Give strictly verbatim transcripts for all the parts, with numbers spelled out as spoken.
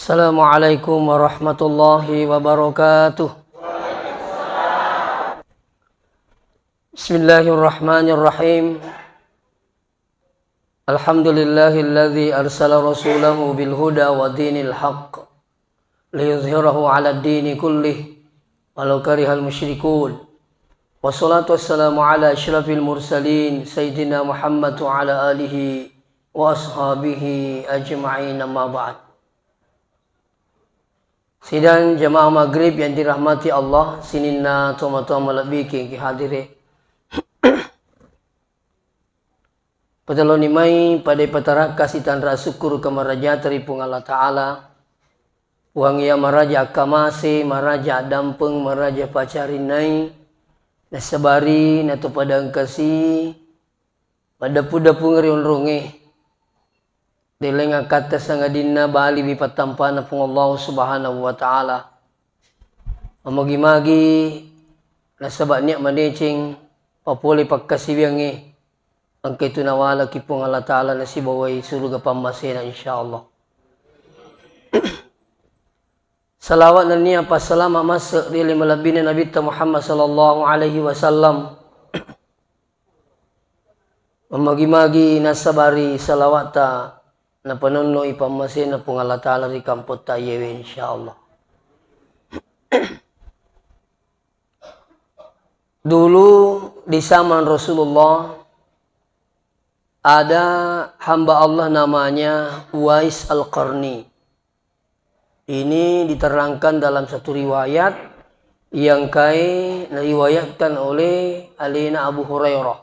Assalamualaikum warahmatullahi wabarakatuh. Bismillahirrahmanirrahim. Alhamdulillahilladzi arsala rasulahu bil huda wa dinil haq liyuzhirahu 'alad dini kullih walau karihal musyrikun. Wassalatu wassalamu ala asyrafil mursalin sayyidina Muhammad wa ala alihi wa ashabihi ajma'in, amma ba'd. Sidang jamaah maghrib yang dirahmati Allah, sininna tomatoa malebbi ki hadire. Patelloni mai pada patarakka sitanra sukkuru kamarajata ri Puang Allah Ta'ala. Puang iya maraja akkamase, maraja addampeng, maraja pacarinnai, nasabari natopadangkasi, maddapu-dapung ri onrongnge. Deleng akkatta sangadinna bali wi pattampana Puang Allah Subhanahu wa Ta'ala. Mamagi-magi nasaba nia madeceng papole pakkasiwiangnge. Engka itu nawalaki Puang Allah Ta'ala nasibawai suruga pammasena, insyaallah. Salawat nennia passalama masse ri ale malebbina Nabitta Muhammad sallallahu alaihi wasallam. Mamagi-magi nasabari salawatta napanonnoi pammasena Puang Allah Ta'ala ri kampotta iyewe, insyaallah. Dulu di zaman Rasulullah ada hamba Allah namanya Uwais Al-Qarni. Ini diterangkan dalam satu riwayat yang kai nariwayatkan oleh alena Abu Hurairah.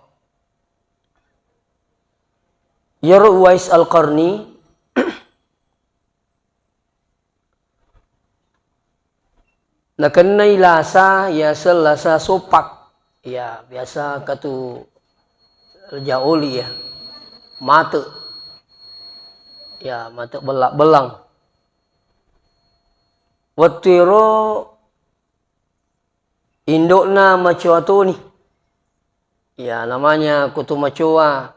Iyaro Uwais Al-Qarni nakennai lasa, yaseng lasa sopak. Ya, biasa katu raja oli ya. Mate. Ya, mate bella-bellang. Wettuero indokna macoa toni. Ya, namanya kutu macoa.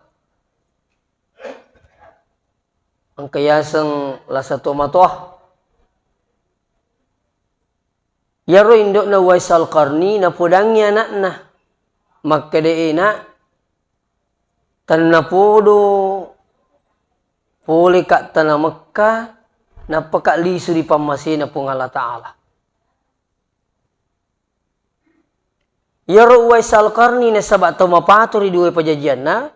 Engka yaseng lasa tomatoa. Iyaro indokna Uwais Al-Qarni napodangngi anakna. Makkeda, "E, Nak, tennapodo poleka tana Mekka, nappaka lisu ri pammasena Puang Allah Ta'ala." Iyaro Uwais Al-Qarni nasaba tau mapato ri dua pajajianna,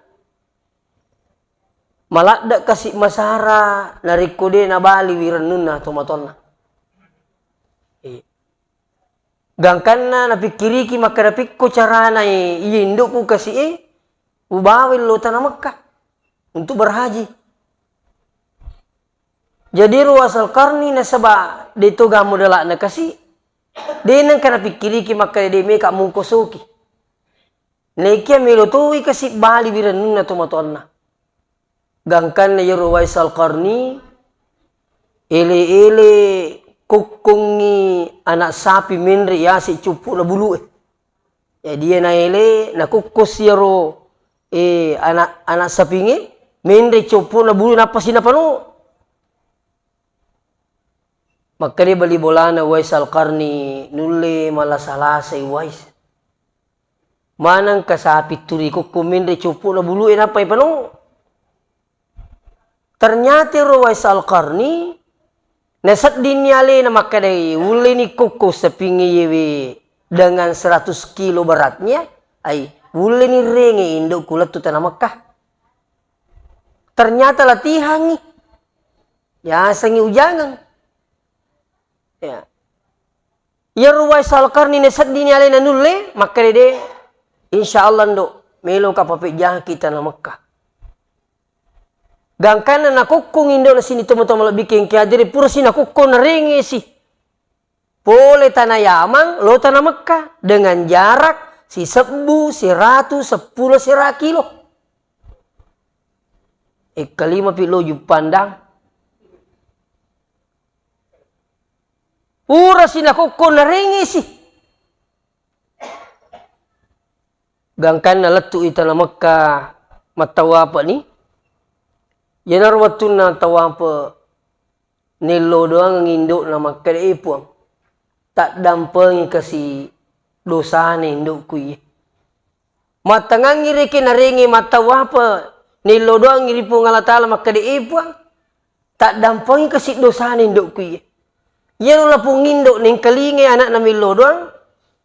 maladde kasi masara narekko de nabali wirennunna tomatoanna. Iya. Gangkanna napikkiriki makkeda, "Pekko carana e, iye indokku kasi e, ubawa lo tana Mekka untuk berhaji." Jadi ro Uwais Al-Qarni nasaba de to ga modalana kasi, de nengka napikkiriki makkeda de meka mungkosoki. Naikia melo toi kasi bali wirennunna tomatoanna. Gangkanna iyaro Uwais Al-Qarni, ele-ele kokkongngi anak sapi menre yase cuppu'na bulu e. Jadi iya naele, nakokkos iyaro, eh, anak, anak sapinge, menre cuppu'na bulu nappa sinapano. Makkeda bali bolana Uwais Al-Qarni, "Nulle malasa-lasai Uwais. Manengka sapi turi kokko menre cuppu'na bulu e nappa ipano." Ternyata ro Uwais Al-Qarni naseddinni alena makkedai, "Ulleni kokko sapinge yewe dengan seratus kilo beratnya, ai ulleni renge indokku lettu tana Mekah." Ternyata latihangi. Yasengngi ujangeng. Ya. Iyaro Uwais Al-Qarni naseddini alena nulle, makkeda de, "Insya Allah, Ndok, meloka papejjaki tana Mekka." Gangkanna nakokkong indokna sini tomatoa malebbi kengke hadire, pura si nakokkong narengesi. Pole tana Yaman, lo tana Mekka, dengan jarak sisebbu siratu seppulo sera kilo. Ekkalima pi lo Juppandang. Pura si nakokkong narengesi. Gangkanna lettu i tana Mekka mattawape'ni. Iyanaro wettunna tawape' Nello doang indo'na makkeda, "Eh, Puang, taddampengi kasi dosana indo'ku iye." Mattengangngi rekeng narengnge mattawapa, nello doang ri Puang Allah Ta'ala makkeda, "Eh, Puang, taddampengi kasi dosana indo'ku iye." Iyaro lapong indo nengkalingai ana'na mello doang,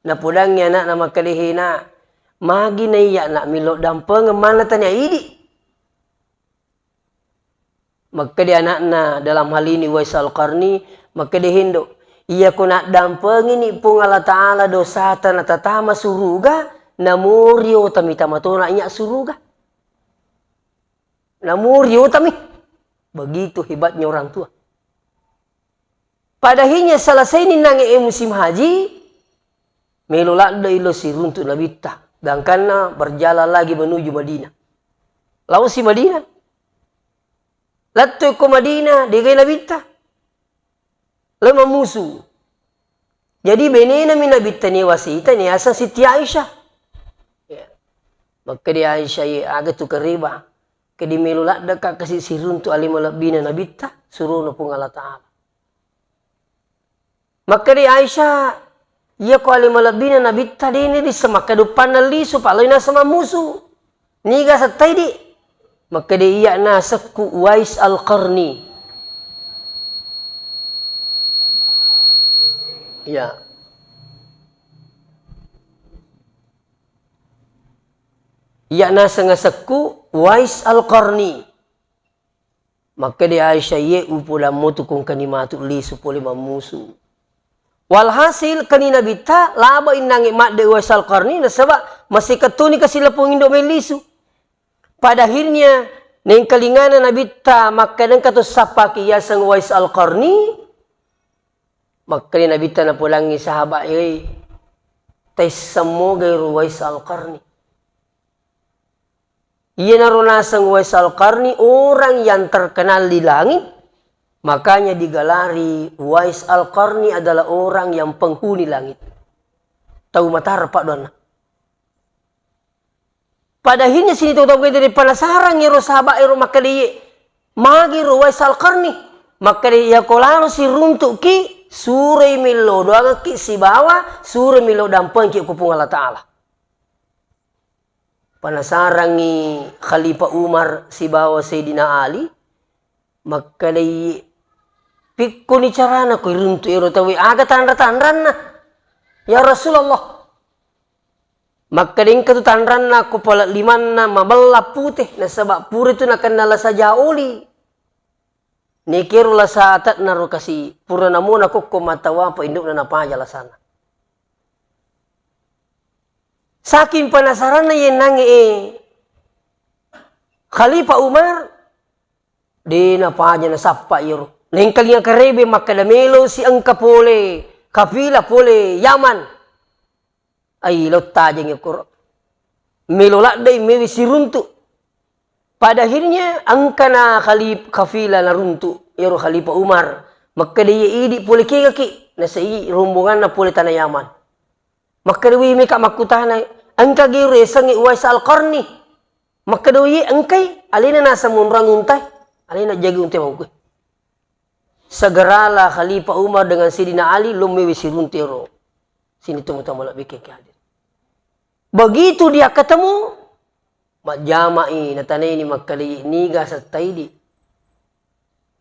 napodangngi ana'na makkeda, "Hena, magi na iya na mello dampengeng manna tania idi?" Makkeda ana'na, dalam hal ini Uwais Al-Qarni, makkeda, "Hendo, iyako naddampengini Puang Allah Ta'ala dosata natatama suruga, namori otami tamatona iya suruga." Namori otami. Begitu hebatnya orang tua. Pada akhirnya selesai ninange musim haji, melo ladde ilo siruntu Nabitta. Gangkanna berjalan lagi menuju Madinah. Lao si Madinah. Lettu ko Madinah, degai Nabitta. Lao mammusu. Jadi benena mi Nabitta ni wasita ni aseng Siti Aisyah. Ya. Makkeda Aisyah, "Ye, aga tu kareba. Kedi melo ladde ka kasi siruntu ale malebbina Nabitta, surono Puang Allah Ta'ala." Makkeda Aisyah, "Iya ko ale malebbina Nabitta dene di semakka duppanna lisu, palai nasa mammusu. Niga settai di?" Makkeda, "Iya nasekku Uwais Al-Qarni." Iya. "Iya naseng asekku Uwais Al-Qarni." Makkeda Aisyah, "Iye upodammu tu kongkani matu lisu pole mammusu." Walhasil, kani Nabitta laba innange madde Uwais Al-Qarni, nasaba masikettuni kasi lapong indo mellisu. Pada akhirnya, nengkalingana Nabitta makkeda engka to sappaki yaseng Uwais Al-Qarni, makkeda Nabitta napodangngi sahabat, "Eh, taissemmoga ero Uwais Al-Qarni." Iyanaro naseng Uwais Al-Qarni orang yang terkenal di langit, makanya digelari Uwais Al-Qarni adalah orang yang penghuni langit. Tau matara paddoanna. Pada akhirnya sini tau-tau dari penasaran ero sahabat ero makkeda, "Iye, magi ro Uwais Al-Qarni?" Makkeda, "Iyako lalo siruntu'ki, suroi millau doangekki sibawa suroi millau dampengki ko Puang Allah Ta'ala." Penasarangngi Khalifah Umar sibawa Sayyidina Ali, makkedai, "Pikkuni carana ko iruntu ero tauwe, aga tanra-tanranna, ya Rasulullah?" Makkeda, "Engka tu tanranna ko pale limanna mabella pute, nasaba pura tu nakenna lasa jaoli." Nekero lasa ate'na ro kasi, pura namo nakokko mattawapa indo'na napaja lasana. Saking penasaranna yennange e Khalifah Umar, de napaja nasappa iyaro. Nengkalinga karebe makkeda melo si engka pole, kafilah pole Yaman. Ai, lo tajeng koro. Melo laddai mewi siruntu. Pada akhirnya engkana khalif-, kafilah naruntu, iyaro Khalifah Umar. Makkeda, "Iye idi pole kegaki?" Nasai rombonganna pole tana Yaman. Makkeda, "Wi meka makkutana, engka gero esengnge Uwais Al-Qarni?" Makkeda, "Iye engkai, alena naseng monroang untai, alena jagi untai mauke." Segeralah Khalifah Umar dengan Sayyidina Ali lo mewe siruntu ero. Sini temu-temu lebbi ke hadir. Begitu dia ketemu, majjama'i, nataneni makkedai, "Niga settaidi?"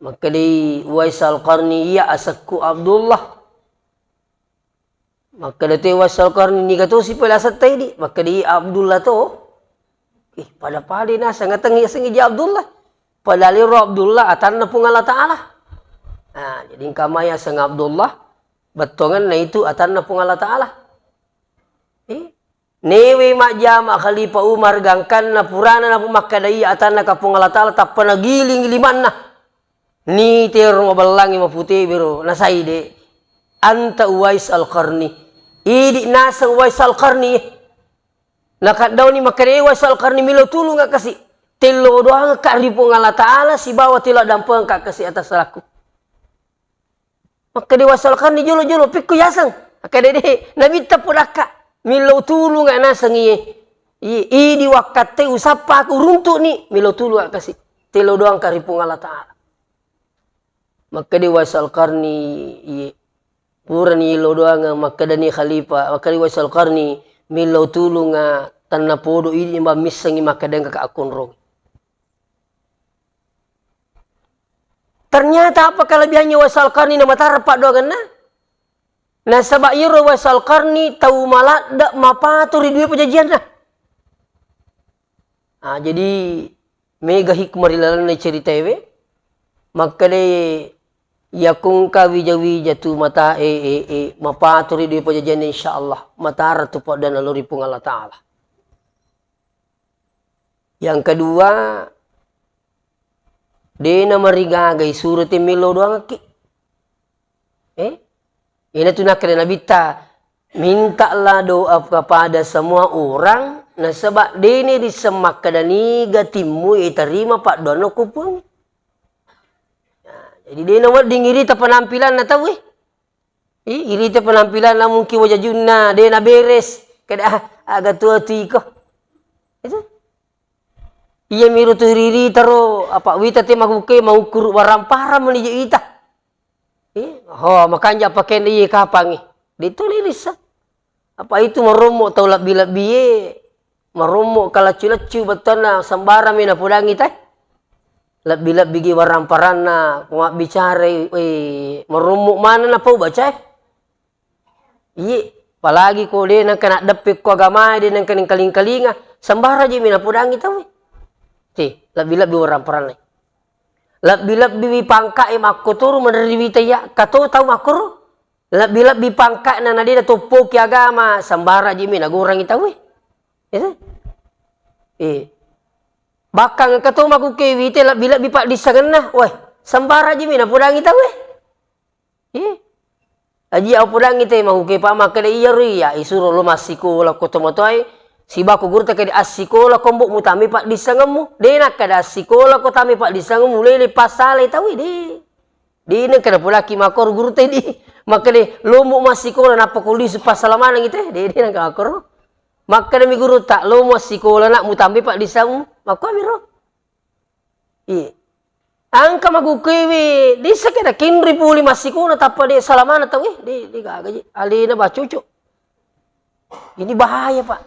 Makkedai Uwais Al-Qarni, "Iya asekku Abdullah." Makkeda te Uwais Al-Qarni, "Niga tosi pole asettaidi?" Makkeda, "Iya Abdullah to." Ih, pada-pada naseng, atengngi asengngi ji Abdullah. Padahal ero Abdullah atanna Puang Allah Ta'ala. Nah, jadi engka mai aseng Abdullah, bettuangenna itu atanna Puang Allah Ta'ala. Eh, newe majjama Khalifah Umar gangkanna purana napu makkeda iya atanna ka Puang Allah Ta'ala, tappa nagiling limanna. Ni tero mabellangi mapute bero, nasai de. Anta Uwais Al-Qarni. Idi naseng Uwais Al-Qarni. Nakaddauni makkeda, "Eh, Uwais Al-Qarni, milo tulunga kasi. Tello doangekka ri Puang Allah Ta'ala sibawa tello dampengekka kasi atas salakku." Makkeda Uwais Al-Qarni, "Jolo-jolo, pikku yaseng?" Akkeda, "De, Nabitta podakka. Milo tulunga naseng iye. I-, idi wakkatte usappa aku runtu'ni, milo tulunga kasi. Tello doangekka ri Puang Allah Ta'ala." Makkeda Uwais Al-Qarni, iye, purani lo doangeng, makkedani Khalifah, makkeda Uwais Al-Qarni, millau tulunga, tennapodo idi mammissengi makkeda engka akkonrong. Ternyata apa kelebihannya Uwais Al-Qarni na matara paddoangenna? Nasaba iyaro Uwais Al-Qarni tau maladde mapato ri dua pajajianna. Ah, jadi mega hikmah ri lalenna ceritaewe. Makkeda yakungka wija-wija tu mata e, e, e, mapato ri dua pajajianna, insyaallah matara tu paddoanna lao ri Puang Allah Taala. Yang kedua, de namarigaga isuro te millau doangekki. Eh? Ina tu nakkeda Nabitta, mintalah doa kepada semua orang, nasaba de ni risseng makkeda niga timmu itarima paddoanna ko Puang. Nah, jadi de nawedding irita penampilanna tauwe. Ih, irita penampilanna mungkin wajajunna, de naberes. Kada, ah, aga tua tu iko. Itu. Iya miro tu riri taro, apa wita te maguke maukkuru waramparang meni je ita. Eh, ho, makanja pakende iye kapangi. De tu lirissa. Apa itu marommo tau lebbi-lebbi e, marommo kalaccu-laccu bettuanna sembarang mi napodangi te. Lebbi-lebbi gi waramparanna, ko mabbicara, eh, marommo mana napau baca e. Iye, apalagi ko de nengka naddeppe ko agamae, de nengka nengkaling-kalinga, sembarang je mi napodangi tau e. Ti, lebbi-lebbi waramparanna. Lebbi-lebbi wi pangka e makkotoro meneri wita iya, kato tau makkoro. Lebbi-lebbi pangka'na na de natoppoki agama, sembarang je mi nagorangi tauwe. Itu. Eh. Bahkan engka to makuke wite lebbi-lebbi paddissengenna, weh, sembarang je mi napodangi tauwe. Eh. Aji au podangi te makuke pa makkeda iya ro iya, isuro lo massikola ko tomatoae, sibako guru ta kede assikola ko mbok mutamai paddissengemmu. De nakkeda assikola ko tamai paddissengemmu, lele passalai tauwe, de. De nengka napodaki makkoro guru te di. Makkeda, lomo massikola nappa ko lisu passala maneng ite. De, de nengka makkoro. Makkeda mi guru ta, lomo massikola nak mutambai paddisau. Makkuami ro. Iya. Angka magukuiwi, dissa keda kinri puli massikola tappa de sala maneng tau, eh, de, de gaga ji. Alena bacucu. Ini bahaya, Pak.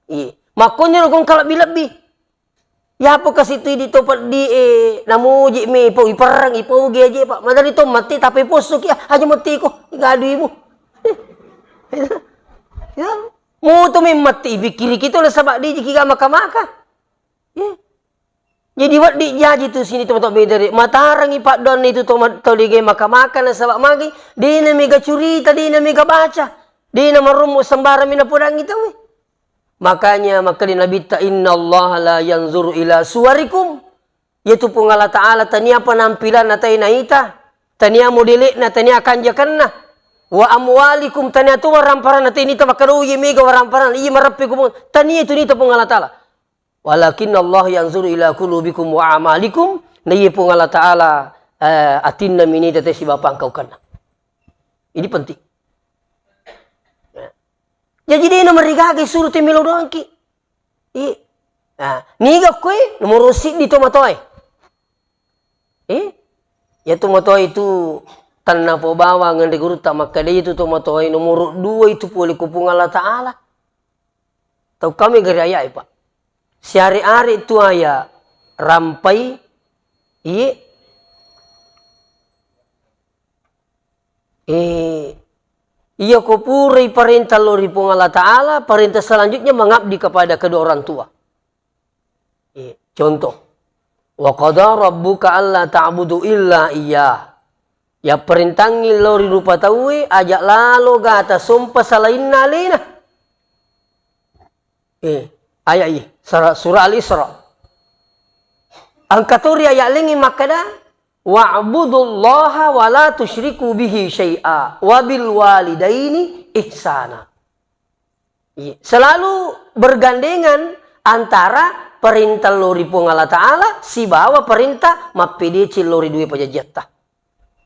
Iya. Makkoniro kong kalebbi-lebbi. Yapo kasi tu idi to peddi e, namuji mi pau iperrang, ipau gi aje, Pak. Madari to matti tapi posso ki, ah, aja matti ko, gaduimu. Ya. Mutu mi matti ipikkiri ki to nasaba diji ki ga maka-maka. Ya. Jadi wedding jaji tu sini to matoa bedere. Matarangi paddoanna itu to ma-, to dege maka-maka nasaba magi, dena mega curita, dena mega baca, dena marummu sembarang mi napodangi tauwe. Makanya, makkeda Nabitta, "Innallaha la yanzuru ila suwarikum." Iyatu Puang Allah Ta'ala tania penampilanna tae naita, tania modele'na, tania kanjakenna. "Wa amwalikum," tania tu waramparanna tae nita makkeda, "Oh, iye mega waramparanna, iye mareppe kubung." Tania itu nita Puang Allah Ta'ala. "Walakinnallaha yanzuru ila qulubikum wa a'malikum." Na iye Puang Allah Ta'ala, eh, atinna minita tae sibawa pangkaukenna. Ini penting. Jaji dena marigaga isuro te melo doangki. Iya. Nah, niga koe nomoro siddi tomatoae. Eh? Iya tomatoae itu tennapo bawang anre gurutta makkeda itu tomatoae nomoro dua itu pole ko Puang Allah Ta'ala. Tau kami gari ayat, Pak. Siare-are tu aya rampai, iye. Eh, iya ko purai parenta lao ri Puang Allah Ta'ala, parenta selanjutnya mengabdi kepada kedua orang tua. Eh, contoh, "Wa qada rabbuka alla ta'budu illa iyyah." Ya parentangi lao ri rupa tauwe, aja lalo gata sompa salainna alena. Eh, ayat iya, sura-, surah Al-Isra. Engka to ri ayat laingnge makkeda, "Wa'budullaha wa la tusyriku bihi syai'a wa bil walidaini ihsana." Iya, selalu bergandengan antara perintah lao ri Puang Allah Ta'ala sibawa perintah mappedeceng lao ri dua pajajiatta.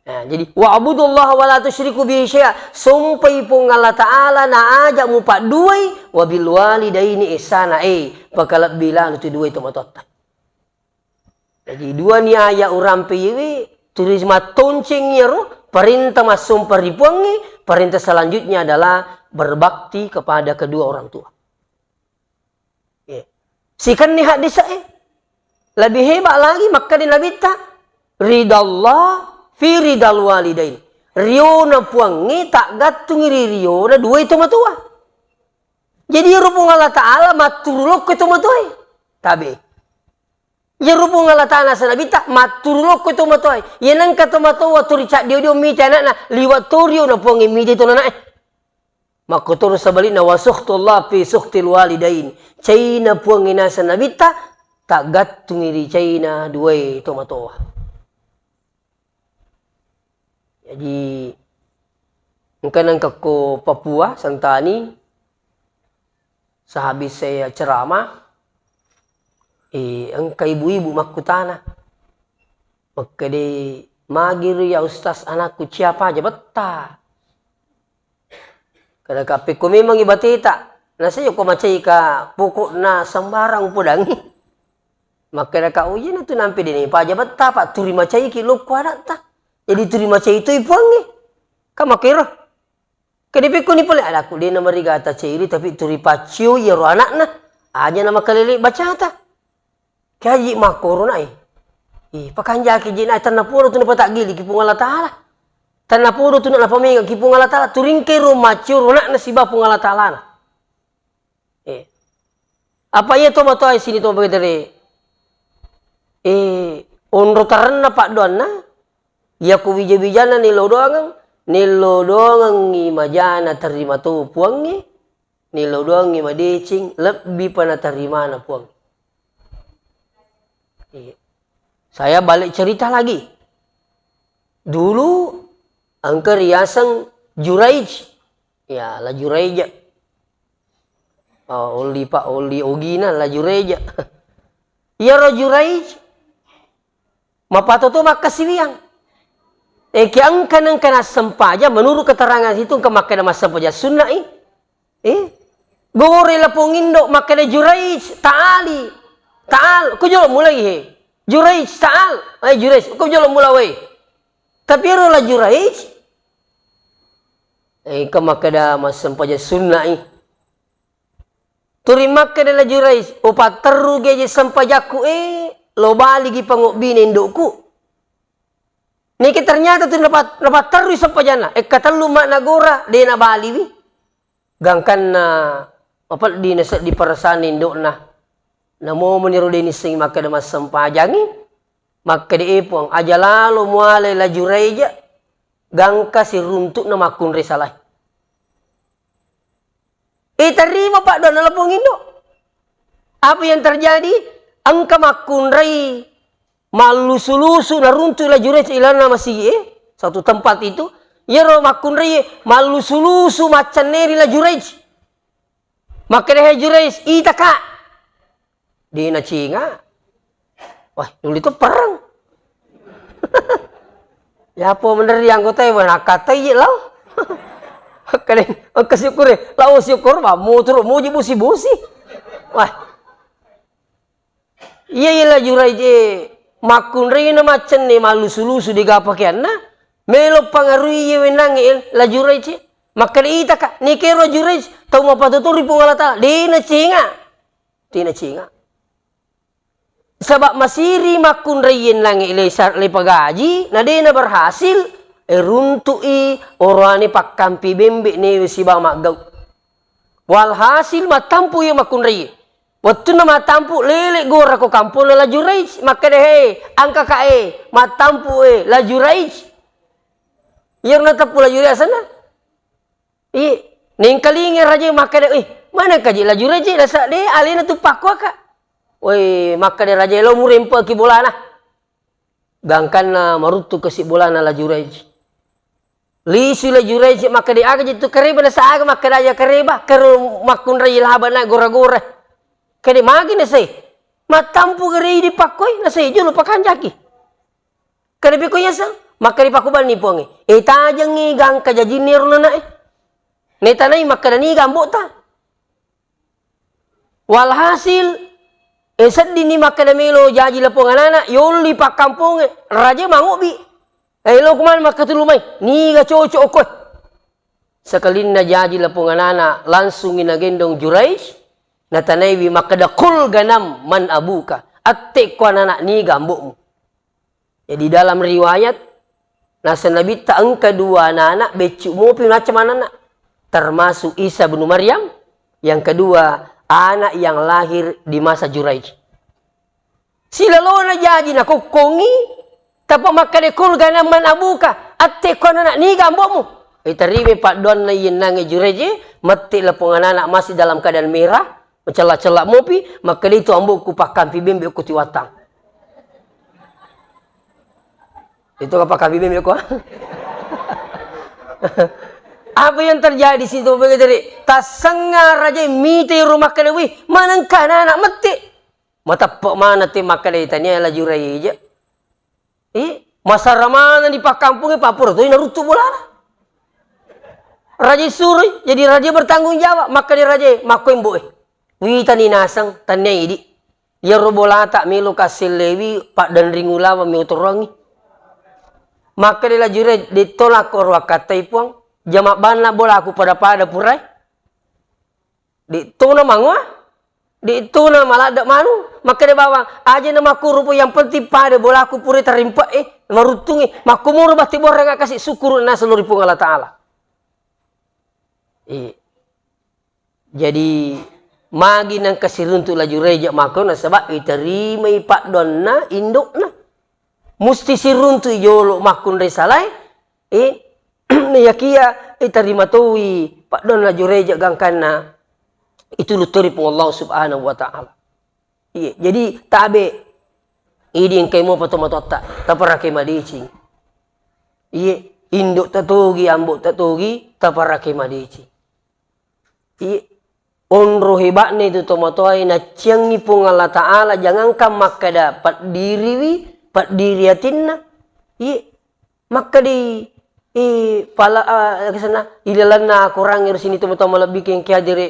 Nah, jadi, "Wa'budullaha wa la tusyriku bihi syai'a." Sompai Puang Allah Ta'ala na aja mupadduai, "wa bil walidaini ihsana," eh, pakalebbi lalo tu dua tomatoatta. Jadi, dua ni ayat urampe iyewe, Turi mattonceng iyaro, parenta massompa ri Puangnge, parenta selanjutnya adalah berbakti kepada kedua orang tua. Iya. Sikenni haddese'e, lebih hebat lagi makkeda Nabitta, "Ridallah fi ridal walidain." Riona Puangnge taggattungi ri riona duai tomatoa. Jadi iyaro Puang Allah Ta'ala matturu lokko tomatoae. Tabe. Iyaro Puang Allah Ta'ala naseng Nabitta matturu lokko tomatoae. Iya nengka tomatoa turi caddio-dio mita anakna, liwa torio na Puangnge mita tona anak'e. Makkotoro sebalikna, wa sukhtullah fi sukhtil walidain. Caina Puangnge naseng Nabitta, taggattungi ri caina duai tomatoa. Jadi, engka nengka ko Papua, Sentani, sehabis saya ceramah, eh, engka ibu-ibu makkutana. Makkeda, "Magi ri ya Ustaz anakku, ciapa aja betta?" Kadaka, "Pekko memangngi bateta, naseng ko macaika pokokna sembarang upodangi." Makkedaka, "Oh, iyana tu nampe dene paja betta, Pak, turi macaiki lokko anatta. Jadi turi macai toi Puangnge." Ka makkero. Kede pekkoni pole, "Adakku dena marigata ceri, tapi turi paccio iyaro anakna. Aja na makalele bacata." Kaji makkoro nae. Ih, pakanjaki je nae, tennapodo tu napataggili ki Puang Allah Ta'ala. Tennapodo tu napamega ki Puang Allah Ta'ala. Turingkero maccio ronakna siba Puang Allah Ta'ala na. Eh. Apa iya to matoa sini to bedere? Eh, onro tarenna paddoanna, iya ku wija-wijanna nelo doangeng, nelo doangengi majana terima to Puangnge, nelo doangengi madeceng, lebbi pa natarimana Puang. Iya. Saya balik cerita lagi. Dulu engka riaseng Juraij. Ya, La Juraij. Oh, oli pa, oli ogina La Juraij. Iyaro Juraij mapatoto makkasiwiang. Eh, ke engka nengka nassempajang, menurut keterangan situ engka makkeda massempajang sunna'i. Eh? Gore lapong indo makkeda, "Juraij, ta'ali. Ta'al, ko jolo mulai he. Juraij, ta'al. Eh, Juraij, ko jolo mulai we." Tapi ero La Juraij, eh, engka makkeda massempajang sunna'i. Turi makkeda La Juraij, "Upatterru geje sempajakku, eh, lo baligi pangobbine indokku." Neke ternyata tu napat-, napatterrui sempajanna. Ekka tellu ma'na gora, de nabaliwi. Gangkanna mapeddi naseddi perasaanna indokna. Namo meniro de nissengi makkeda massempajangi, makkeda, "E Puang, aja lalo mualai La Juraij, gangka siruntukna makkunrai salai." Eh, terima paddoanna lapong indo. Apa yang terjadi? Engka makkunrai mallusu-lusu naruntu La Juraij ilanna masigi, eh, satu tempat itu. Iyaro makkunrai mallusu-lusu maccenneri La Juraij. Makkeda, "He Juraij, ita ka." De nacinga. Wah, nuli to perang. Yapo meneri anggotae, wah, nakkatai lao. Kade, engka syukure, lao syukur, wah, motoro muji bosi-bosi. Wah. Iya, iya, La Juraij, makkunraina maccenne mallusu-lusu de gapakeanna, melo pangarui iye wenangnge, eh, La Juraij. Makkeda, "Ita ka, nekero Juraij, tau mapatotori Puang Allah Ta'ala." De nacinga. De nacinga. Saba masiri makkunraiennangnge le sa-, le pagaji, na de na berhasil, eh, runtu'i oroane pakkampi bembe newe sibawa maggau. Walhasil mattampu iya makkunraie. Wettunna mattampu, lele gora ko kamponna La Juraij, makkeda, "He, angka ka e, mattampu e, La Juraij." Iyaro nateppu La Juraij asenna. I, nengkalinga raja makkeda, "Eh, mana kaji La Juraij, nasa de alena tu pakkuaka." Woi, makkeda raja, "Lo murempeki bolana." Gangkanna maruttu kasi bolana La Juraij. Lisu La Juraij makkeda, "Aga jitu kareba?" Nasa aga makkeda aja kareba, karo makkunrai laba na gora-gora. Kede magi nasai. Mattampu gare idi pakkoi, nasai jolo pakanjaki. Kade pekko yaseng, makkeda pakubanni Puangnge. Eh, tajengngi gangka jajinni ero nanae. Netanai makkeda niga ambota. Walhasil, eh, seddini makkeda melo jaji lapong anana, yolli pakkampongnge, raja mangobbi. Eh, lo kumana makkatulu mai, niga cocok koe. Sekalinna jaji lapong anana, langsungi nagendong Juraij, natanaiwi makkeda, "Qul ganam man abuka." Atte ko anana, niga ambo'mu. Jadi dalam riwayat, naseng Nabitta engka dua anak-anak, beccu mopi macam anak-anak. Termasuk Isa bin Maryam, yang kedua, anak yang lahir di masa Juraij. Silalona jaji nakokkongi, tappa makkeda, "Qul ganam man abuka." Atte ko anana, niga ambo'mu. Itarimai paddoanna iyennangnge Juraij, mette lapong anana masih dalam keadaan merah, macella-cella mopi, makkeda, "Itu ambo'ku pakkampi bembe ko tiwatang." Itu apa kami bembe ko? Apa yang terjadi situ? Begitu, tassengnga raja mite rumah kada, wih, manengka anak mette. Mateppe mana te makkeda tania laju raja. Eh, masara mana di pakkampung, papura tu naruttu bolana. Raja suroi, jadi raja bertanggung jawab. Makkeda raja, "Makko embo e. Witani naseng, tania idi." Iyaro bolata meloka sellewi, paddenring ulawa meotorongi. Makkeda laju Juraij, "Detto lakko ruakkattai Puang, jama banna bolaku pada-pada purai. Dettona mangoa, dettona maladde manu." Makkeda bawang, "Aja na makkuru Puang, yang penting pada bolaku purai tarimpe e, maruttungi. Makkumuro batti borang kasi syukur naseng lao ri Puang Allah Taala." Iya. Jadi, magi nengka siruntu laju Juraij makko, nasaba iterimai paddoanna indokna. Musti siruntu jolo makkunrai salae, eh, iyakiya iterima towi paddoanna Juraij gangkanna ituluttori Puang Allah Subhanahu wa Ta'ala. Iya, jadi tabe idi engkai mopa tomatoatta, taparakai madeceng. Iya, indokta togi, ambo'ta togi, taparakai madeceng. Iya, onro heba'na itu tomatoae, nacciangi Puang Allah Ta'ala, jangankan makkeda paddiriwi, paddiri atinna. Iya, makkedi, i, pala, ah, kesana, ilalenna Quran ero sini tomatoa malebbi kengke hadere,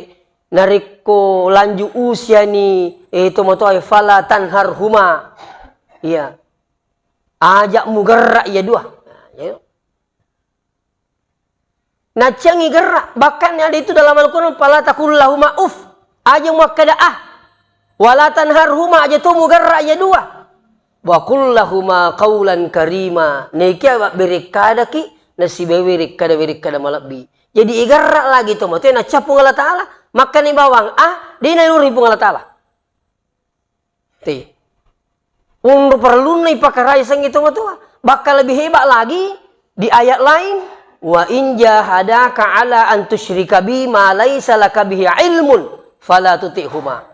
narekko lanjut usiani, eh, tomatoae, "Fala tanharhuma." Iya. Aja mugerra iya dua. Nah, iya. Nacciangi gerra, bahkan ada itu dalam Al-Quran, "Fala taqul lahuma uff." Aja muakkeda ah. "Wala tanharhuma," aja to mugerra iya dua. "Wa qul lahuma qaulan karima." Nekia berekkadaki, nasibawa werekkada-werekkada malebbi. Jadi igerra lagi tomatoae, naccia Puang Allah Ta'ala. Makkani bawang ah, de naelori Puang Allah Ta'ala. Te. Unru perlunna ipakaraiseng itu matoa. Bakka lebih hebat lagi di ayat lain, "Wa in jahadaka ala an tusyrika bi ma laisa laka bihi ilmun fala tuti'huma."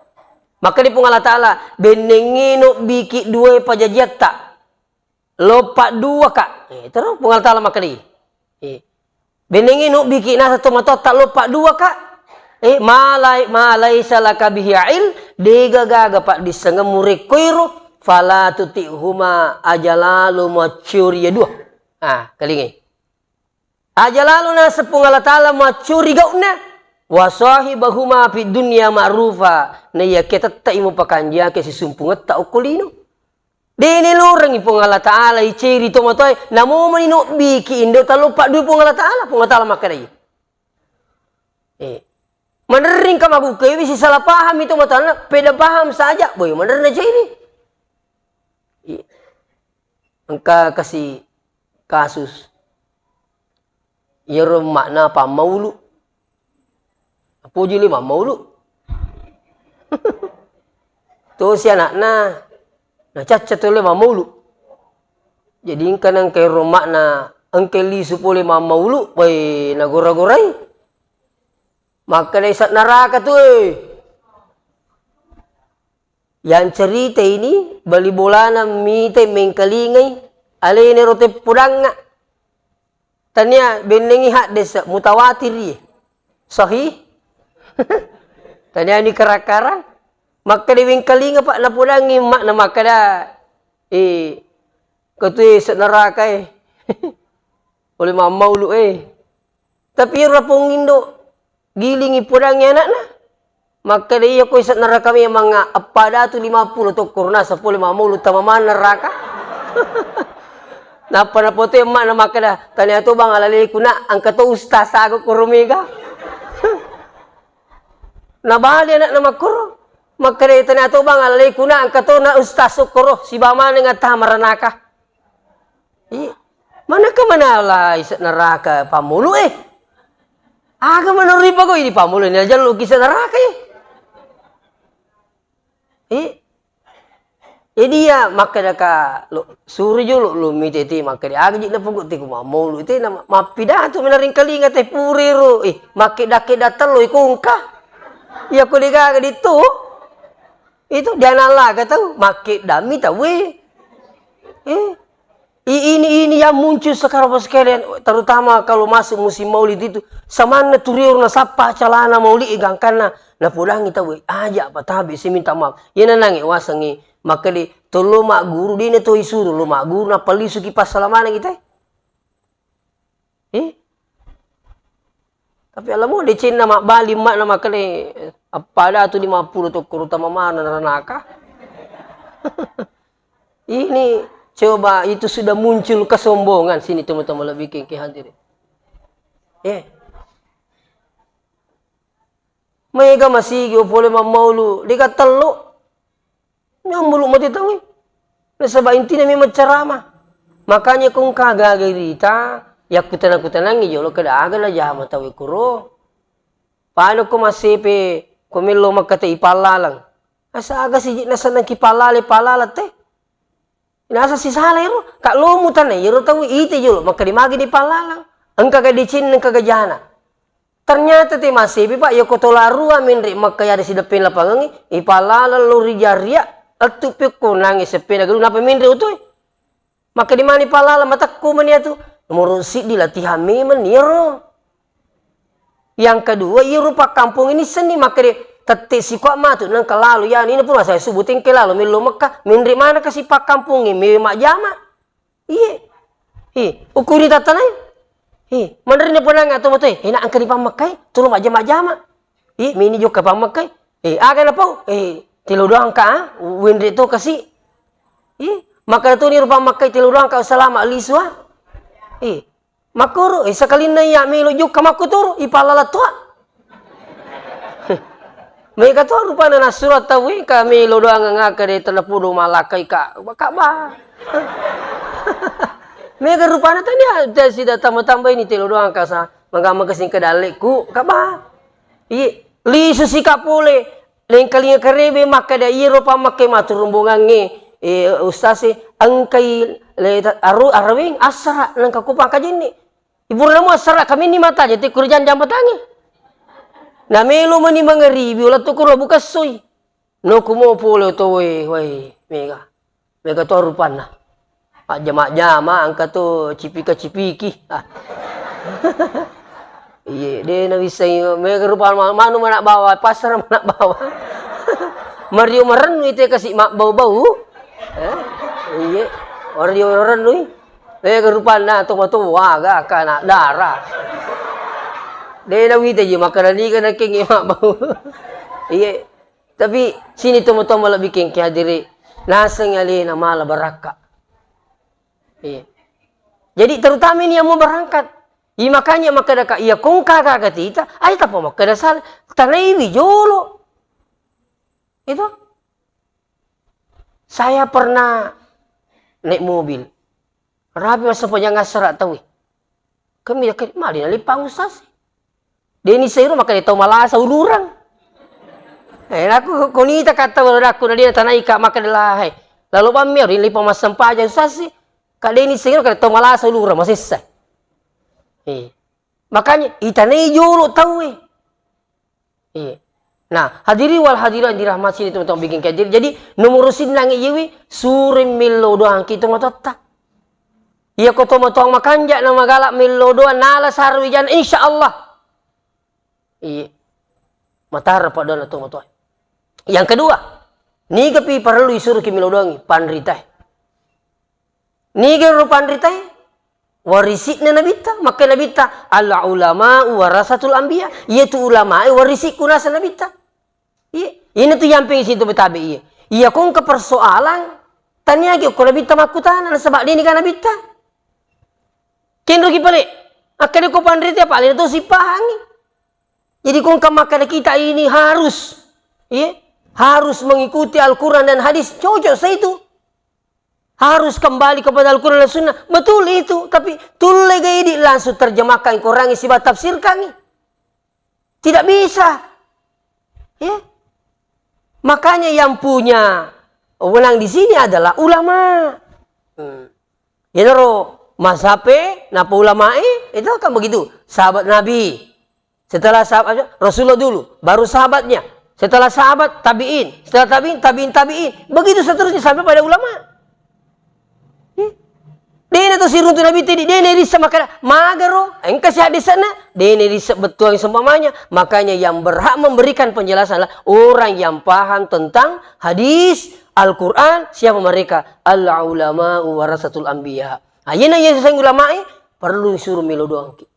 Maka di Puang Allah Ta'ala, "Bennengngi nobbiki dua pajajiatta. Loppa dua ka." Eh, terus Puang Allah Ta'ala makkeda, eh, "Bennengngi nobbiki nasa tomatoatta loppa dua ka. Eh, malai, malaisa laka bihi il, dega gaga paddissengemmu rekkoiro, fala tuti'huma, aja lalo macciori ya dua." Ah, kalingai. Aja lalo naseng Puang Allah Ta'ala macciori gau'na. "Wa sahibahuma fid dunya ma'rufa." Naiyakia tette'i mupakanjaki sisumpungetta okko lino. De' naelorengngi Puang Allah Ta'ala iceri tomatoae, namo mani nobbiki indo taloppa dua Puang Allah Ta'ala, Puang Allah Ta'ala makkedai. Eh. Manerring ka magukkewi sisala paham itu matana, beda paham saja, boy manerring na ceri. Eh. Engka kasi kasus. Iyaro makna pammaulu. Apoji le mammaulu. Tosi anakna, nacacca to le mammaulu. Jadi engka nengka ero makna, engka lisu pole mammaulu, wai nagora-gorai. Makkeda isa neraka tu, eh. Yang cerita ini, bali bolana mita mengkalingai, alena ro teppodangnga. Tania bennengngi haddese mutawatir ye. Sahih? Tania ni kara-kara. Makkeda wengkalinga, Pak, napodangngi makna makkeda, eh, ketue se neraka, eh. Oleh mammaulu, eh. Tapi ro pong indo gilingi podangngi anakna. Makkeda, "Iya ko ise neraka memang eppa datu lima pulo tokko ro nasa pole mammaulu tama maneng neraka." Nappa napote emma na makkeda, "Tania to bang alaleku nak, engka to ustaz aga koro mega." Nabali anakna makkoro. Makkeda, "Tania to bang alaleku nak, engka to na ustaz koro, sibawa maneng atta maranaka." Iya. Manaka manala isa neraka pammulu eh. Aga menurut pako ini pammulu ini aja lu kisah neraka eh. Eh. Jadi iya makkedaka lo suri jolo lo mitete makkeda aga jikna pogok te ku mammulu te na mappidato menaring kalinga te purero eh makkeda-keda tello ikongka. Iya ko degaga ditto. Itu dianalaga tau makkedami tau eh. Eh. I- ini ini yang muncul sekarang Bapak sekalian, terutama kalau masuk musim maulid itu, samanna turiur nasappa calana maulid gangkanna napodangi tau aja apa tabe si minta maaf. Iya nanange wasengi makkede tollo magguru dina to isuru lo magguru napallisuki passalamana kita. Eh? Tapi alamu decenna mabbali emma na makkede appada tu lima puluh tokko rutama mana ranaka. Ini coba itu sudah muncul kesombongan sini teman-teman lebih kengke hadirin. Eh. Mega masigi pole mammaulu dega tello. Nyammulu mate tauwe. Nasaba intina memang ceramah. Makanya ko engka gaga rita yakkutanang-kutanangi jolo kada aga najama tauwe kuro. Pada ko massepe ko mello makkata ipallalang. Asa aga siji nasennangki pallale pallala te. Nasa sisala ero, ka lo mutana ero tau ite jolo, makkeda magi ni pallalang. Engka ga decenna, engka ga jana. Ternyata te massepi, Pak, yako tola rua menre Mekka yari sideppeng lapangengnge, ipallalang lo ri jaria, lettu pekko nange seppeda galu napa menre utoi. Makkeda mani pallalang matekko mani atu, nomoro siddi latihan memang ni ero. Yang kedua, iyaro pakkampong ini seni makkeda tette sikoa matu nengka lalo ya ini pun asai subuh tengke lalo mello Mekka, menre mana kasi pakkampong ini majjama. Iye. Hi, ukuri tatanai. Hi, menre ni ponang atau matoe, enak engka di pammekkai, tulu majjama-jama. Hi, mini jokka pammekkai. Hi, aga na pau? Hi, telo doang ka, wenre to kasi. Hi, maka tu ni rupa mekkai telo doang ka salama lisua. Hi, Makkoro, eh, sakalinna iya melo jokka makkutoro, ipallala toa. Mega to rupana nassuro tauwe, ka melo doang ngaka de tena podo malakkai ka, ka ba. Mega rupana tania, te sida tamba-tamba ini telo doang ka sa, mega mega singka dalleku, ka ba. Iye, lisu sika pole, lengkalinga karebe makkeda iyaro pammakke matu rombongangnge, eh, ustaz e, engkai le, aru-, araweng assara, nengka kupangkajenne. Ipurana muassara kaminni mata aja tekko ri janjang batangnge. Namelo mani mangaribi, ola tokko ro bukessoi. No kumo pole to we, wai, mega. Mega to rupanna. Majjama-jama, engka to cipika-cipiki. Ah. Iye, de na wissai mega rupa ma-, manu mana bawa, pasar mana bawa. Mario marennu ite kasi mabbau-bau. Eh? Iye. Mario marennu. Eh, rupanna tomatoa aga kana dara. De na wita je makkeda niga nakengnge mabbau. Iye. Tapi sini tomatoa malebbi kengke hadiri. Naseng alena mala barakka. Iye. Jadi terutama ini yang mau berangkat. Iya makanya makkeda ka iya kongka gaga tita, aja tappa makkeda sala. Tanaiwi jolo. Itu. Saya pernah naik mobil. Rapi masa pajang asara tauwe. Kami yakin mali nalipang ustaz. Deni seiro makkeda tau malasa ulurang. Eh, aku konita kata wala aku nadia tanai ka makkeda lahai. Lalu bammi ri lipang massempajang ustaz si. Ka deni seiro kada tau malasa ulurang masessa. Eh. Makanya itanai jolo tauwe. Iya. Nah, hadiri wal hadirat dirahmati sini teman-teman bikin kajian. Jadi nomor sinnang iyewi sure mello doang kita matotta. Iya ko tomatoang makanja na magala mello doang nala sarwi jana insya Allah. Iya. Matara pada na tomatoa. Yang kedua, niga pi parellu isuruki mello doangi panritae. Niga ro panritae? Warisi'na nabitta, makkai nabitta, "Al ulama warasatul anbiya." Iyatu ulamae warisi'ku nasa nabitta. Iya, ina tu yampeng situ betabe iya. Iya kongka persoalan taniage ko nabitta makkutana nasaba deni ga nabitta. Kenroki pale. Akkeda ko panrita pale to sipahangi. Jadi ko engka makkeda kita ini harus, iya, harus mengikuti Al-Quran dan hadis, cocok saya itu. Harus kembali kepada Al-Quran dan Sunnah. Betul itu, tapi tulle ga idi langsung terjemahkan Quran siba tafsirkan. Tidak bisa. Ya. Makanya yang punya wewenang di sini adalah ulama. Hmm. Yenaro mazhabe, napa ulamae, itu kan begitu. Sahabat Nabi, setelah sahabat Rasulullah dulu, baru sahabatnya, setelah sahabat tabiin, setelah tabiin, tabiin, tabiin, begitu seterusnya sampai pada ulama. Dena to siruntu Nabi tadi, dena rissa makkeda magaro, engka si hadisna, dena rissa bettuang seumpamanya. Makanya yang berhak memberikan penjelasan adalah orang yang paham tentang hadis, Al-Quran, siapa mereka? Al-ulama'u warasatul anbiya. Nah, iyena iya seng ulamae, perlu disuruh melo doangki.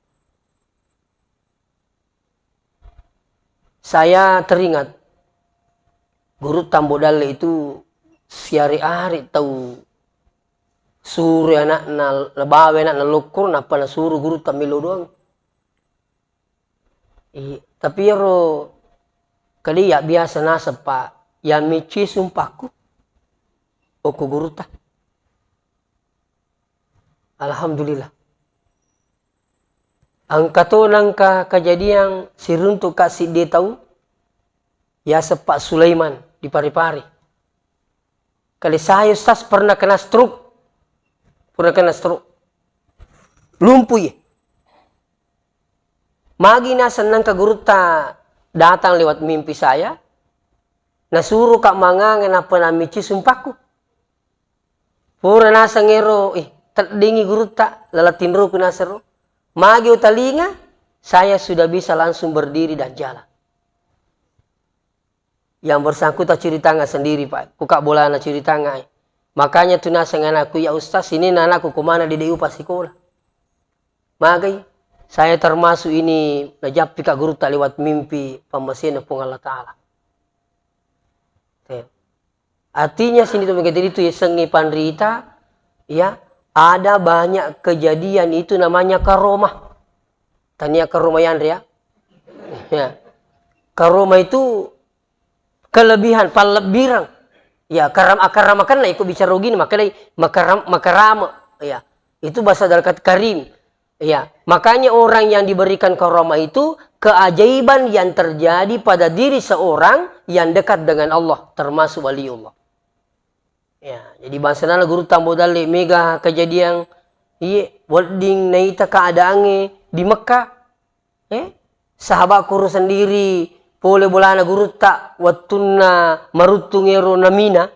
Saya teringat, Gurutta Ambo Dalle itu siare-are tau suro anakna, nabawa anakna lokkoro, nappa nasuro Gurutta melo doang. I, tapi iyaro kalia biasa naseng, Pak, ya micci sumpakku, okko Gurutta. Alhamdulillah. Engka to nangka kejadian siruntu ka siddi tau, yaseng Pak Sulaiman di Parepare. Kali saya Ustaz pernah kena stroke. Pernah kena stroke. Lumpuh ya. Magi naseng nangka Gurutta datang lewat mimpi saya, nasuro ka mangang nappa namicci sumpakku. Pura naseng ero, ih, teddingi Gurutta, lala tinroku nasero. Magi utalinga, saya sudah bisa langsung berdiri dan jalan. Yang bersangkutan ceritanga sendiri, Pak. Kuka bolana ceritanga, eh. Makanya tu naseng anakku, "Ya Ustaz, ini anakku kemana dia upa sekolah?" Magai, saya termasuk ini najappi ka Gurutta lewat mimpi pammasena Puang Allah Ta'ala. Oke. Artinya sini tu mega tadi tu yasengnge panrita, ya, ada banyak kejadian itu namanya karomah. Tania karomah yanre ya. Ya. Karomah itu kelebihan, pallebbireng. Ya, karam-, akaramakenna iko bicara ogini, makkedai makaram-, makarama. Ya. Itu bahasa dekat karim. Iya, makanya orang yang diberikan karomah itu keajaiban yang terjadi pada diri seorang yang dekat dengan Allah, termasuk waliullah. Ya, jadi bangsa nana Gurutta Ambo Dalle mega kejadian, iye, wedding naita keadaannya di Mekah. Eh, sahabat kuru sendiri, pole bolana Gurutta, wettunna maruttung ero namina.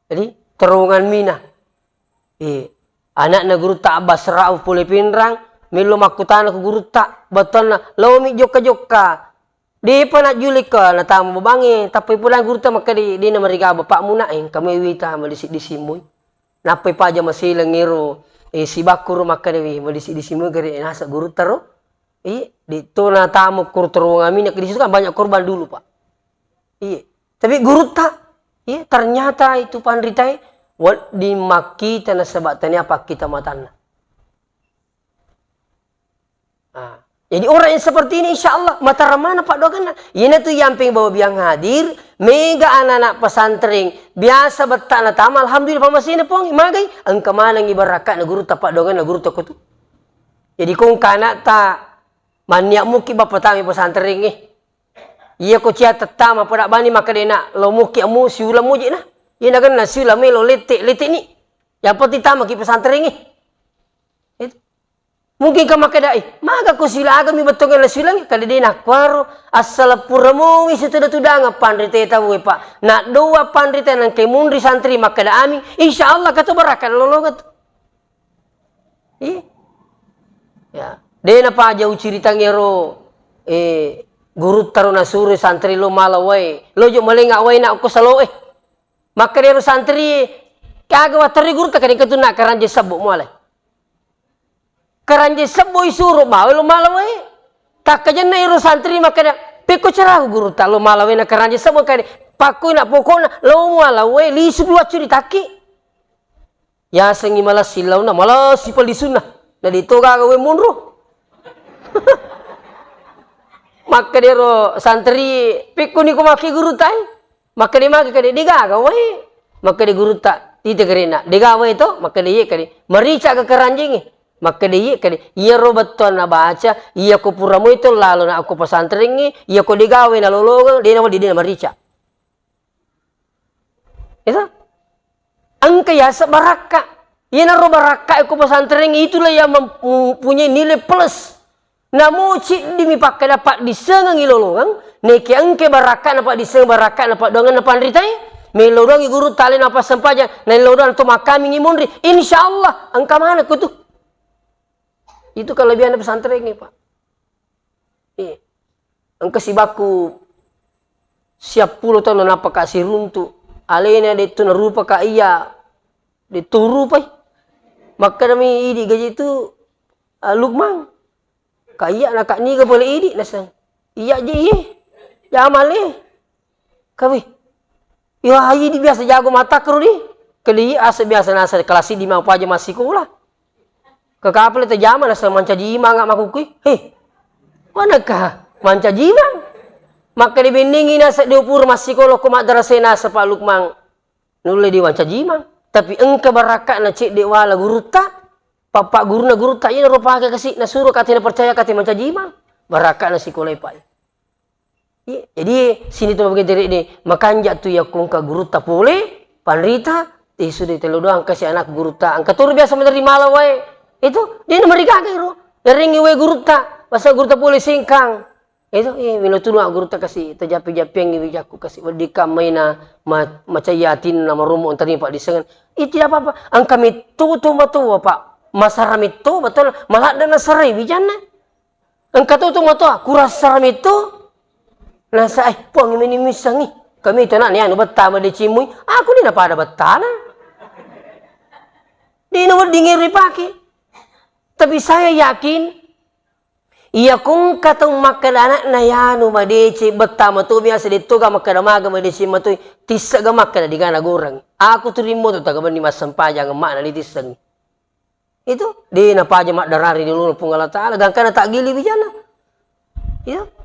Jadi, terowongan Mina. Eh, anakna Gurutta Abbas Rauf pole Pinrang, mello makkutana ku Gurutta, battuanna, "Laomi jokka-jokka." Depa najjulekka, natama babangnge, tappai pulang Gurutta makkeda, "De namariga bapakmu nak, eh, engka mai wita madisi-disi mui." Nappai paja maseleng ero, eh, sibakkuru makkeda, "Wi, madisi-disi mui gare nasa Gurutta ro." Iya, di to natama kuru terowongan Mina, di situ kan banyak korban dulu, Pak. Iya. Tapi Gurutta, iya, ternyata itu panritae, wedding makkita nasaba tania pakkita matanna. Ah. Jadi orang yang seperti ini, insya Allah, mataramana paddoangenna. Iyana tu yamping bawa biang hadir, mega anak-anak pesantren, biasa bettakna tama, alhamdulillah, pamasena Puang, magai, engka manengi barakatna Gurutta paddoangenna Gurutta kutu. Jadi kongka anakta, manniak muki bappa tama pesantren, eh. Iya ko cia tettama pada bani makkeda, "Nak, lo muki amu siula muji na." Iya nagenna siula melo lette, lette ni. Yang penting tamaki pesantren, eh. Itu. Mungkin ka makkeda, "Eh, maga ko siula aga mi bettongenna siula?" Kada de nakkuaro, assala pura mongi situda-tudanga panrita tau, Pak. Nak doa panrita nangke munri santri makkeda amin, insya Allah kato baraka lolonga tu. Iya. Ya. De napaja uciritang ero, eh, Gurutta ro nasuro santri lo mala wae. Lo jo malenga wae nak ko salo, eh. Makkeda ero santri, kaga watterri Gurutta kadang ketu nak karanja sebbo muale. Karanja sebbo isuro bawa lo mala wae. Takkajenna ero santri makkeda, "Pekko caraku Gurutta lo mala wae na karanja sebbo kade." Pakko nak pokokna lo muala wae lisu pi waccu ditaki. Yasengngi malessi launa, malessi pellisunna. Na de to gaga wae monro. Makkedaro santri, "Pekkoni ko make guru tai?" Makkeda magi kade, "De gaga wae." Makkeda gurutta, "Ite gerena, de gaga wae to?" Makkeda, "Iye," kade. "Marica ga keranjingnge?" Makkeda, "Iye," kade. Iyaro bettuanna baca, iya ko pura moi to lalo na ko pesantrengnge, iya ko de gaga wae nalolongeng, de nawedding de namarica. Itu. Engka yaseng barakka. Iyanaro barakka ko pesantrengnge, itulah yang mempunyai nilai plus. Namo ciddimi pakkeda paddissengengngi lolongeng, neke engke barakka na paddissengeng, barakka na paddoangenna panritae, melo doangngi guru talena passempajang, naelo doang to makkamingngi monri, insya Allah engka manekko tu. Itu kelebihanna pesantrengnge, Pak. Eh, engka sibakku siappulo taung nappa ka siruntu, alena de tu narupa ka iya, de tu rupai. Makkedami idi gaji tu, "Ah, Lukman, ka iya na ka niga pole idi?" Naseng, "Iya je iye, jamale." Kawi. Iya, idi biasa jago matakkeru di. Kali ase biasa nasa kelas di mau paja massikola. Ke kapal te jama nasa mancaji imang makkukui. He. Maneka mancaji imang. Makkeda bennengngi nasa de pura massikola ko madrasah nasa Pak Lukman. Nulle di mancaji imang. Tapi engka barakka na cedde wala gurutta. Papa guruna gurutta iya ro pake kasi nasuro kate na percaya kate mancaji imang. Barakka na sikola Pak. Iya, jadi sini tu mabagente ri de, makanja tu yakko engka gurutta pole, panrita, eh, sudah telo doang kasi anak gurutta. Engka turu biasa menerima mala wae. Itu, de namarigaga iro. Yarengngi wae gurutta, pasal gurutta pole sengkang. Itu, eh, melo tunu gurutta kasi, tajapi-japiangngi wijakku kasi, weddikka maina ma-, macai atinna maromo ontarima paddissengenna. Ih, tidak apa-apa. Engka metto to matoa, Pak. Masara metto, betul. Maladde nasarai wijanna. Engka to tu matoa, kurassara metto. Nasa, eh, Puang meni missengi. Kami tu anak ni anu betta madeceng mui. Aku ni napada bettana. Dina wedding ero ipake. Tapi saya yakin, iya ko engka tau makkeda anakna yanu madeceng betta mato biasa de toga makkeda maga madeceng matoi, tissega makkeda digana goreng. Aku tu rimmo tu taga benni massempajang emmakna ditissengi. Itu, de napaja maddarari di uluna Puang Allah Ta'ala, gangkana taggili wijanna. Iya.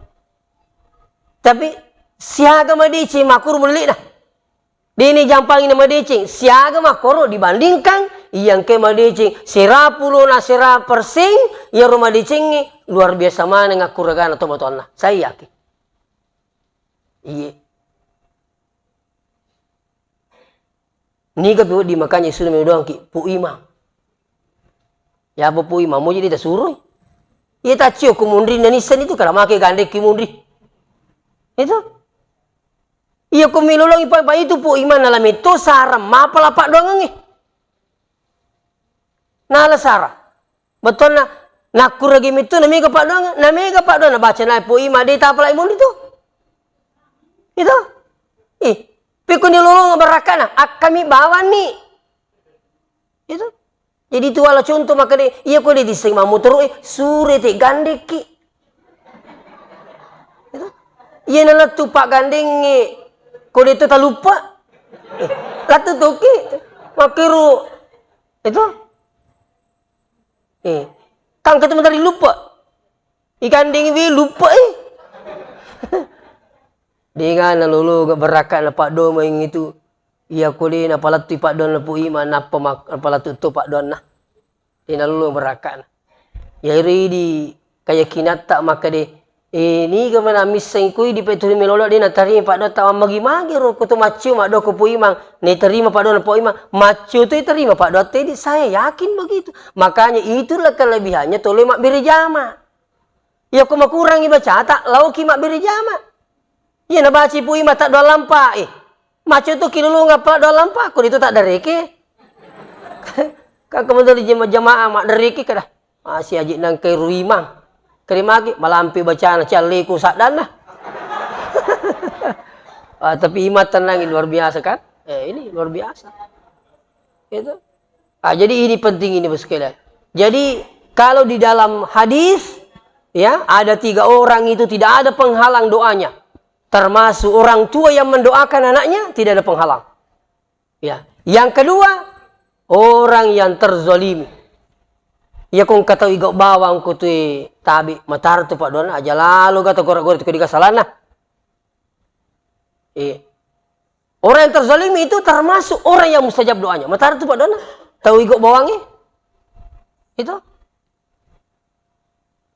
Tapi, siaga madeceng makkuro mulle'na. Deni jampangi na madeceng, siaga makkoro dibandingkan, iya engke madeceng, sera pulona sera perseng, iyaro madecengnge luar biasa maneng akkuragana tomatoanna. Saya yakin. Iye. Niga pi wedding makanja isuna medoangki, Pu Imang. Yapa Pu Imang, moji de tasuroi. Iya taccio ko munrinna nisseng itu, kada make gandekki munri. Itu. Iya ko milolongi pa, pa itu Pu Imang nala metto sarang mapala paddoangengnge. Nala sara. Bettuanna, nakkuragi metto namega paddoang, namega paddoang, nabaca na Pu Imang, de tapalai munri tu. Itu. Ih, pekko ni lolong barakkana, akkami bawanni. Itu. Jadi tu wala contoh makkeda, iya ko de disseng mammotoro e, sure te gandekki. Itu. Iya nalettu paggandengnge, ko de to taluppa. Eh, lettu toki. Makkero. Itu. Eh, tangke tu mentari luppa. Ikandengi wi luppa, eh. Dengana lolo ga barakkana paddoang itu. Iya ko de napalettui paddoanna Pu Imang, nappa mak-, napalettu to paddoanna. De nalolo barakkana. Iya ro idi kayakinatta makkeda, eh, niga mana misseng ko idi pe tuli melolo de natarima paddoatta, mammagi-magi ro ko to maccio maddoa ko Pu Imang, natarima paddoanna Pu Imang, maccio to tarima paddoatta idi, saya yakin begitu. Makanya itulah kelebihannya tole mabbere jama. Iya ko makurangi bacata, laoki mabbere jama. Iya nabacai Pu Imang taddoang lampa, eh. Maccio to kilolongang paddoang lampa, ko de to taddareke. Kan kemudian di jama-, jamaah maddareke kada. Masih aji nangkai ru Imang. Keri magi, malampe bacana, cialleku saddanna. Ah, tapi Imang tenang, luar biasa kan? Eh, ini luar biasa. Itu. Ah, jadi ini penting ini, Bos sekalian. Jadi, kalau di dalam hadis, ya, ada tiga orang itu tidak ada penghalang doanya. Termasuk orang tua yang mendoakan anaknya, tidak ada penghalang. Ya. Yang kedua, orang yang terzalimi. Iya ko engka tau igau bawang ko tu tabi, matara tu paddoanna, aja lalo ga tau gora-gora tu ko diga salana. Iya. Orang yang terzalimi itu termasuk orang yang mustajab doanya. Matara tu paddoanna. Tau igau bawangnge. Itu.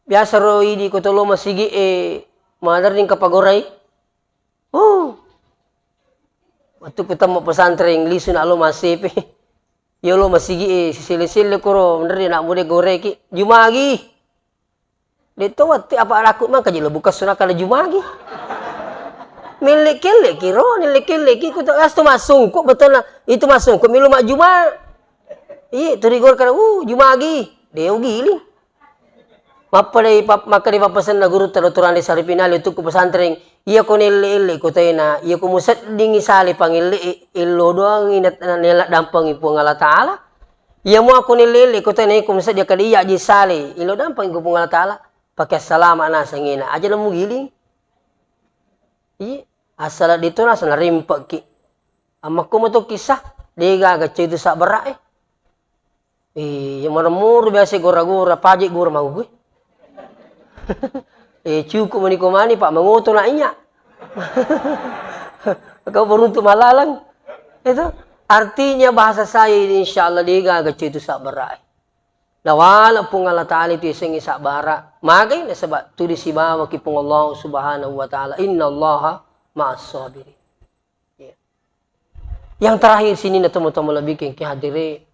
Biasa ro idi ko tolo masigi e maderring kapagorai. Oh. Waktu ku temmo pesantren lisu na lo masepe. Yo lo masigi e sisele-sele koro menre na mude goreki. Jumagi. De to watti apa laku mangka jelo buka sunaka na jumagi. Melle kelle ki ro, melle kelle ki ku to asto masungku betul na. Itu masungku milu majuma. Iya, turi gor kana uh jumagi. De ugiling. Mappadai pap-, makkeda pappasenna gurutta Doktor Andi Saripinali tukku pesantren, iya ko nelle-elle ko taina, iya ko museddingi sale pangelle e-, ello doangi na-, na-, nella dampangi Puang Allah Taala. Iya mua ko nelle-elle ko taina, iya ko museddi akkeda iya je sale, ello dampangi ko Puang Allah Taala, pake assalama nasengena, aja na mugiling. Iya, asala ditu naseng narimpekki. Amma ko mato kisah, de gaga cai tu sabbara e. Iya, maremmuru biasa gora-gora, paje gora mau gue. Eh, cukup mani ko mani, Pak, mangoto na iya. Kau beruntung malalang. Itu artinya bahasa saya ini insya Allah de gaga cai tu sabbara e. Nawala Puang Allah Taala itu yasengnge sabbara. Magai nasaba tu disibawaki Puang Allah Subhanahu wa Taala. Innallaha ma'as sabirin. Iya. Yang terakhir sini na tomatoa malebbi ki hadire.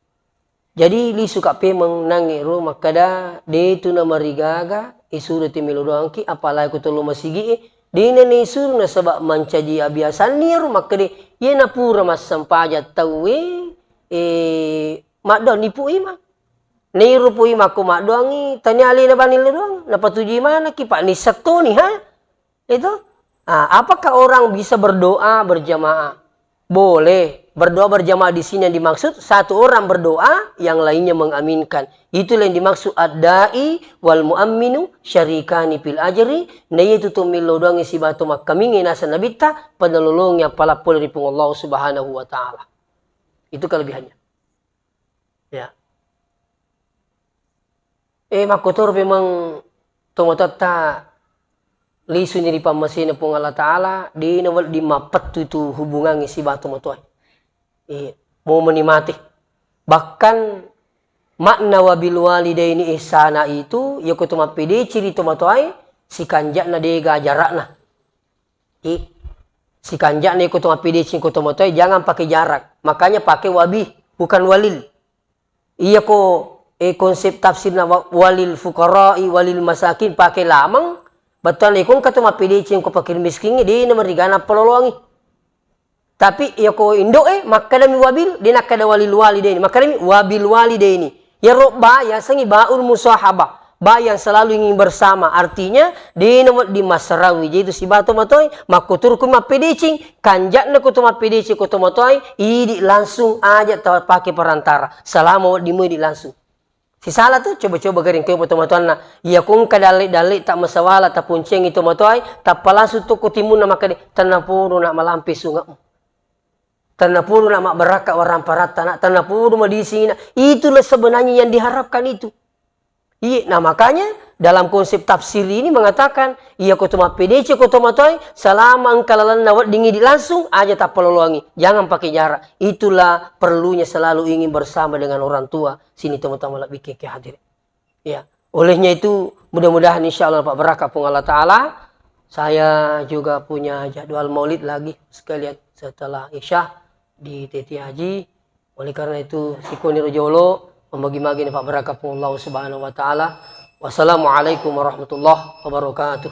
Jadi lisu ka pemeng nangnge ro makkeda de tu namarigaga isuro ti melo doangki apalagi ko tolo masigi e de na isuro nasaba mancaji abiasanni ro makkeda ye napura massempajang tauwe e maddoang ni Pu Imang. Nairu Pu Imang ko maddoangi tania alena bani le doang napatujui manaki Pak nisseng toni ha. Itu. Ah, apakah orang bisa berdoa berjamaah? Boleh. Berdoa berjamaah di sini yang dimaksud satu orang berdoa, yang lainnya mengaminkan. Itulah yang dimaksud ad-da'i wal mu'amminu syarikani fil ajri. Nah, itu tu millo doang sibawa to makkaminge naseng Nabitta, penelolongnya pala pole ri Puang Allah Subhanahu wa Ta'ala. Itu kelebihannya. Ya. Eh, makkotoro memang tomatoatta lisuni ri pammasena Puang Allah Ta'ala, de nawedding mappettu itu hubungangnge sibawa tomatoae. Eh, momeni mate. Bahkan makna wabil walidaini ihsana itu, yako to mappedeci ri tomatoae, sikanja'na dega jarakna. Eh, sikanja'na iko to mappedeceng ko tomatoae, jangan pakai jarak. Makanya pakai wabi, bukan walil. Iya ko, eh, konsep tafsirna wa-, walil fuqara'i, walil masakin, pakai lamang, bettuanna iko engka to mappedeceng ko fakir miskingnge, de na merigana paloloangi. Tapi iya ko indo'e, makkadami wabil, de nakkada walil walidaini, makkadami wabil walidaini. Iyaro ba yasengngi baul musahabah, ba yang selalu ingin bersama. Artinya, de nawedding massarawi. Jadi itu sibawa tomatoae, makkuturukku mappedeceng, kanja'na ko to mappedeceng ko tomatoae, idi langsung aja tapake perantara. Selama wedding mo idi langsung. Sisala tu, coba-coba garing ko tomatoanna. Iya ko engka dalle-dalle tak masawala, taponcengi tomatoae, tappa langsung to ko timunna makkeda, tennapodo na malampe sunge'mu. Tennapodo na mabbarakka warang paratta na, tennapodo madising na. Itulah sebenarnya yang diharapkan itu. Iya, nah makanya dalam konsep tafsir ini mengatakan, iya ko to mappedece ko tomatoae, selama engka lalenna wedding idi langsung, aja tappaloloangi. Jangan pakai jarak. Itulah perlunya selalu ingin bersama dengan orang tua. Sini tomatoa malebbi ki hadir. Ya, olehnya itu mudah-mudahan insya Allah Pak berkah Puang Allah Ta'ala. Saya juga punya jadwal maulid lagi sekalian setelah Isya di T T Haji. Oleh karena itu, sikoni rojolo, membagi-bagi Pak berkah Puang Allah Subhanahu wa Ta'ala. Wassalamualaikum warahmatullahi wabarakatuh.